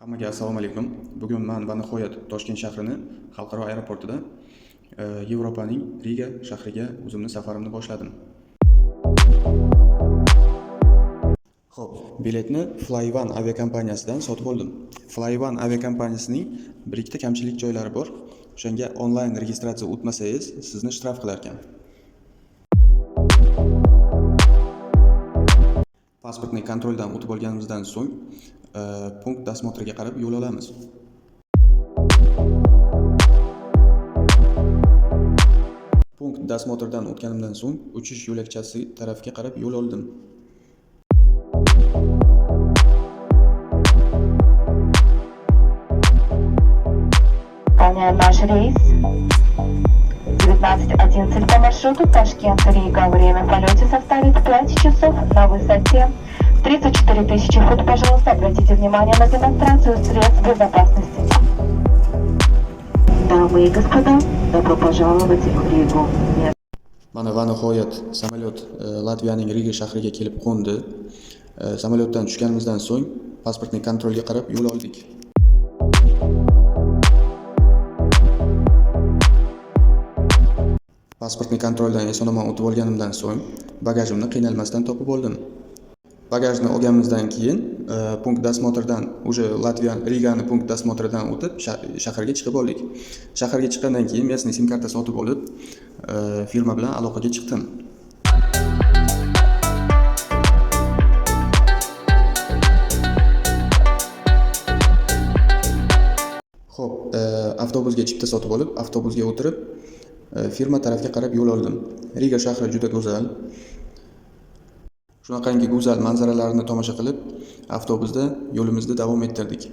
Hammaga assalomu alaykum. Bugun man va nihoyat Toshkent shahrini xalqaro aeroportida Yevropaning Riga shahriga o'zimni safarimni boshladim. Xo'p, biletni FlyOne aviakompaniyasidan sotib oldim. FlyOne aviakompaniyasining bir ikkita kamchilik joylari bor. O'shanga onlayn registratsiya o'tmasangiz, sizni shtraf qilar ekan. Pasportni kontroldan o'tib olganimizdan so'ng, пункт досмотр ga qarab yo'l olamiz. Пункт досмотр dan o'tganimdan so'ng uchish yo'lakchasi tarafga qarab yo'l oldim. Выполняем наш рейс 19.11 по маршруту Ташкент-Рига. Время в полете составит 5 часов на высоте 34 тысячи фут. Пожалуйста, обратите внимание на демонстрацию средств безопасности. Дамы и господа, добро пожаловать в Ригу. Mana va nihoyat samolyot Latviyaning Riga shahriga kelib qo'ndi. Samolyotdan tushganimizdan so'ng pasportni kontrolga qarab yo'l oldik. Pasportni kontroldan eson-omon o'tib olganimdan so'ng bagajimni qiynalmasdan topib oldim. Bagajni olganimizdan keyin пункт досмотр dan уже Latviya Rigani пункт досмотр idan o'tib shaharga chiqib oldik. Shaharga chiqqandan keyin местный sim karta sotib olib, firma bilan aloqaga chiqdim. Xo'p, avtobusga chipta sotib olib, avtobusga o'tirib, firma tarafga qarab yo'l oldim. Riga shahri juda go'zal. Shunaqangi go'zal manzaralarni tomosha qilib, avtobusda yo'limizni davom ettirdik.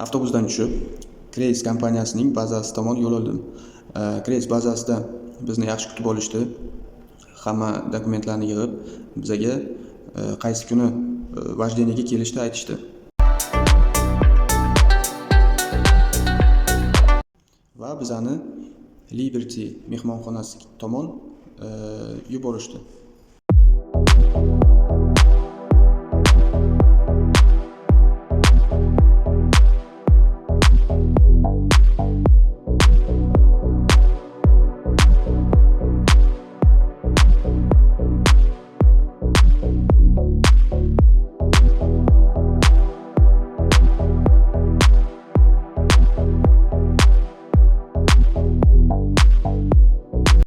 Avtobusdan tushib, Craze kompaniyasining bazasi tomon yo'l oldim. Craze bazasida bizni yaxshi kutib olishdi. Hamma dokumentlarni yig'ib, bizaga qaysi kuni вождение ga kelishni aytishdi. Va bizani Liberty mehmonxonasi tomon yuborishdi.